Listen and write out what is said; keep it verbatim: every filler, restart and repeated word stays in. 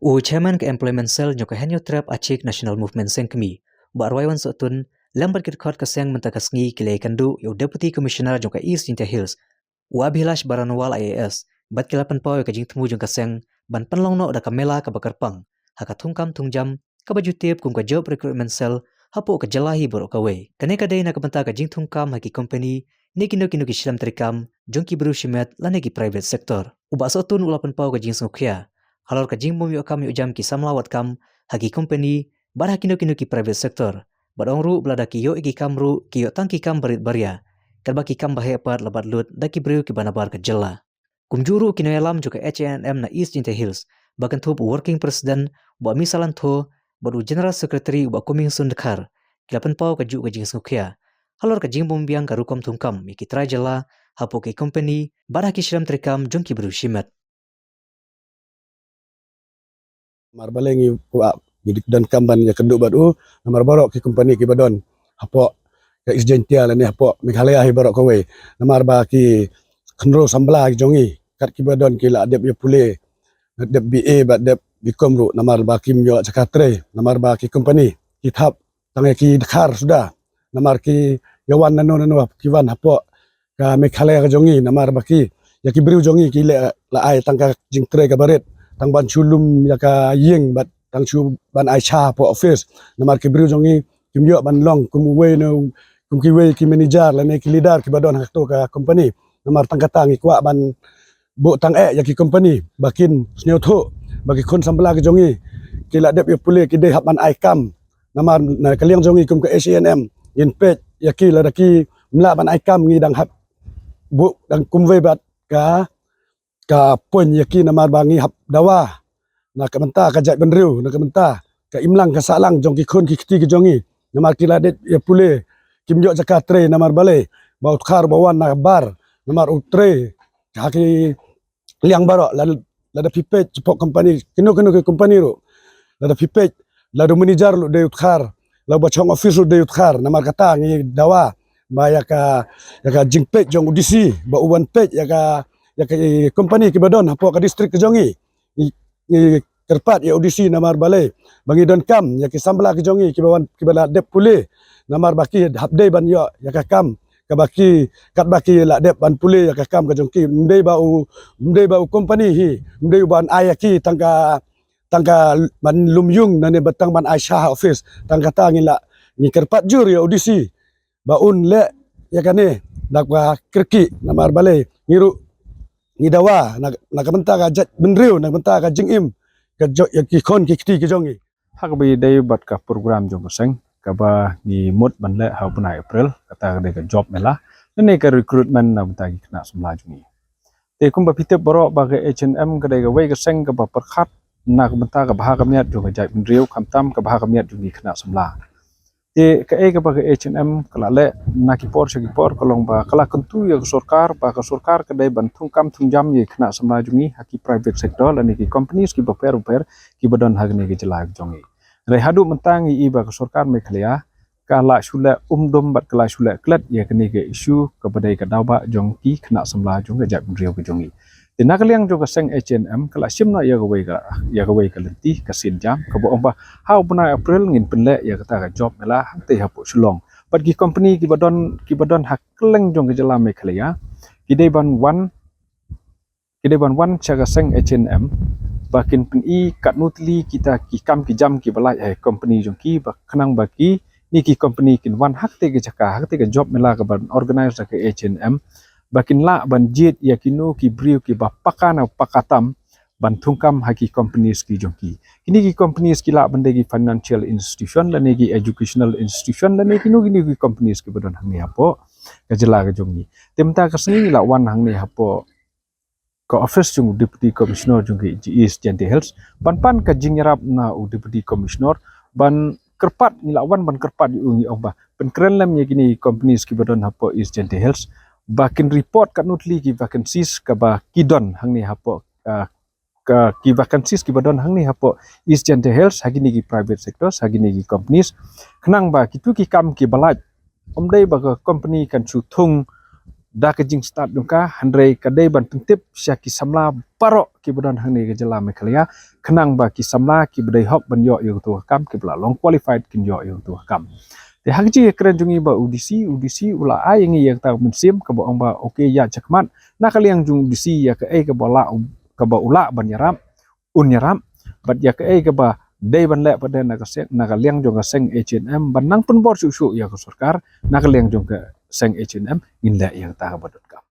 U Chairman ka Employment Cell jong ka Hynñiewtrep Achik National Movement Seng Kmie, Bah Rwaiwan Sohtun, lem bad ki dkhot ka seng mynta ka sngi ki la ïakynduh ïa u Deputy Commissioner jong ka East Jaintia Hills, u Abhilash Baranwal I A S, bad ki la pynpaw ïa ka jingthmu jong ka seng ban pynlong noh da ka mela kaba kyrpang ha ka thungkam thungjam kaba ju tip kum ka Job Recruitment Cell hapoh ka jylla hi baroh kawei. Kane ka dei na ka bynta ka jingthungkam ha ki kompani ne kino kino ki shlem treikam jong ki briew shimet lane ki private sector. U Bah Sohtun u la pynpaw ka jingsngewkhia halor ka jingbym ïoh kam ïoh jam ki samla wad kam ha ki kompani bad ha kino kino ki private sector, bad ong ruh ba lada ki ïoh ïa ki kam ruh ki ïoh tang ki kam barit baria, katba ki kam baheh pat la bat lut da ki briew kiba nabar ka jylla. Kumjuh ruh ki nongïalam jong ka H A N M na East Jaintia Hills, ba kynthup u Working President u Bah Misalantho bad u General Secretary u Bah Comingson Dkhar, ki la pynpaw kajuh ka jingsngewkhia halor ka jingbymbiang ka rukom thungkam ïa ki trai jylla hapoh ki kompani bad ha ki shlem treikam jong ki briew shimet. Namar balei ngi kwah, ngi donkam ban ïakynduh bad u, namar baroh ki kompani kiba don hapoh ka East Jaintia lane hapoh Meghalaya hi baroh kawei, namar ba ki khynroo samla ki jong ngi, kat kiba don ki la dep ïa pule, dep B A bad dep B Com ruh, namar ba kim ïoh jaka trei, namar ba ki kompani ki thap tang ïa ki dkhar suda, namar ki ïa wan nano nano ki wan hapoh ka Meghalaya ka jong ngi, namar ba ki, ïa ki briew jong ngi ki leh la ai tang ka jingtrei kaba rit, tang ban shu lum ïa ka ïing bad tang shu ban ai sha hapoh office, namar ki briew jong ngi kim ïoh ban long kum uwei na, kum kiwei ki manager lane ki leader kiba don ha kato ka kompani, namar tang kata ngi kwah ban buh tang eh ïa ki kompani ba kin sngewthuh ba ki khun samla ki jong ngi ki la dep ïa pule, ki dei hap ban ai kam. Namar na ka liang jong ngi kum ka H A N M ngin peit ïa ki, lada kim lah ban ai kam ngi dang hap buh dang kumwei bad ka, ka point ïa ki, namar ba ngi hap dawa na ka bynta ka jaitbynriew, na ka bynta ka imlang ka sahlang jong ki khun ki kti ki jong ngi. Namar ki la dep ïa pule, kim ïoh jaka trei, namar balei? Ba u dkhar ba wan na bar, namar u trei ha ki liang baroh, la, lada phi peit shapoh kompani, kino kino ki kompani ruh, lada phi peit, lada u manager ruh dei u dkhar, lada ba shong office ruh dei u dkhar, namar kata ngi dawa ba ïa ka, ïa ka jingpeit jong u D C ba u wan peit ïa ka, ïa ka kompani kiba don hapoh ka district ka jong ngi. Ngi, ngi kyrpad ïa u D C, namar balei? Ba ngi donkam ïa ki samla ki jong ngi kiba wan, kiba la dep pule, namar ba ki hap dei ban ïoh ïa ka kam kaba ki, katba ki la dep ban pule ïa ka kam ka jong ki. Ym dei ba u, ym dei ba u kompani hi, ym dei ban ai ïa ki tang ka, tang ka ban lum ïung, nane ba tang ban ai sha ha office. Tang kata ngi la, ngi kyrpad jur ïa u D C ba un leh ïa kane da kaba kyrkieh, namar balei? Ngi ruh ngi dawa na, na ka bynta ka jaitbynriew, na ka bynta ka jingim ka jong, ïa ki khun ki kti ki jong ngi. Ha kaba ïadei bad ka program jong ka seng kaba ngi mut ban leh ha u bnai April, kata ka dei ka job mela lane ka recruitment na bynta ki khynnah samla jong ngi. Te kumba phi tip baroh ba ka H A N M ka dei kawei ka seng kaba pyrkhat na ka bynta ka bha ka miat jong ka jaitbynriew, khamtam ka bha ka miat jong ki khynnah samla. Te kaei kaba ka H A N M ka la leh na ki por sha ki por ka long ba ka la kyntu ïa ka sorkar ba ka sorkar ka dei ban thungkam thungjam ïa ki khynnah samla jong ngi ha ki private sector lane ki companies kiba pher bapher kiba don ha kane ka jylla ka jong ngi. Hynrei haduh mynta ngi i ba ka sorkar Meghalaya ka la shu leh umdum bad ka la shu leh klet ïa kane ka issue kaba dei ka daw bah jong ki khynnah samla jong ka jaitbynriew ka jong ngi. Te na ka liang jong ka seng H A N M ka la shim noh ïa kawei ka, ïa kawei ka lynti ka sienjam kaba ong ba ha u bnai April ngin pynleh ïa kata ka job mela hangtei hapoh Shillong. Bad ki company kiba don, kiba don ha kylleng jong ka jylla Meghalaya ki dei ban wan, ki dei ban wan sha ka seng H A N M ba kin pyni katno tylli kita ki kam ki jam kiba lait ha ki company jong ki, ba khnang ba kine ki company kin wan ha katei ka jaka, ha katei ka job mela kaban organize da ka H A N M, ba kin lah ban jied ïa kino ki briew kiba paka na paka tam ban thungkam ha ki companies ki jong ki. Kine ki companies ki lah ban dei ki financial institution lane ki educational institution lane kino kino ki companies kiba don hangne hapoh ka jylla ka jong ngi. Te mynta ka sngi ngi la wan hangne hapoh ka office jong u Deputy Commissioner jong ka East Jaintia Hills ban pan ka jingïarap na u Deputy Commissioner, ban kyrpad, ngi la wan ban kyrpad ïa u, ngi ong ba pynkren lem ïa kine companies kiba don hapoh East Jaintia Hills ba kin report katno tylli ki vacancies kaba ki don hangne hapoh, ah, ka, ki vacancies kiba don hangne hapoh East Jaintia Hills ha kine ki private sectors, ha kine ki companies, khnang ba kito ki kam kiba lait, ym dei ba ka company kan shu thung da ka jingstad jong ka, hynrei ka dei ban pyntip sha ki samla baroh kiba don hangne ka jylla Meghalaya, khnang ba ki samla kiba dei hok ban ïoh ïa kato ka kam, kiba la long qualified kin ïoh ïa kato ka kam. Te ha ka jingïakren jong ngi bad u DC, u DC u la ai ïa ngi ïa kata ka mynsiem kaba ong ba, okay, ïa, chakhmat na ka liang jong u DC ïa kaei kaba u lah, kaba u lah ban ïarap, un ïarap, bad ïa kaei kaba dei ban leh pat de na ka seng, na ka liang jong ka seng HANM, ban nang pynbor shuh shuh ïa ka sorkar na ka liang jong ka seng HANM, ngin leh ïa kata kaba donkam.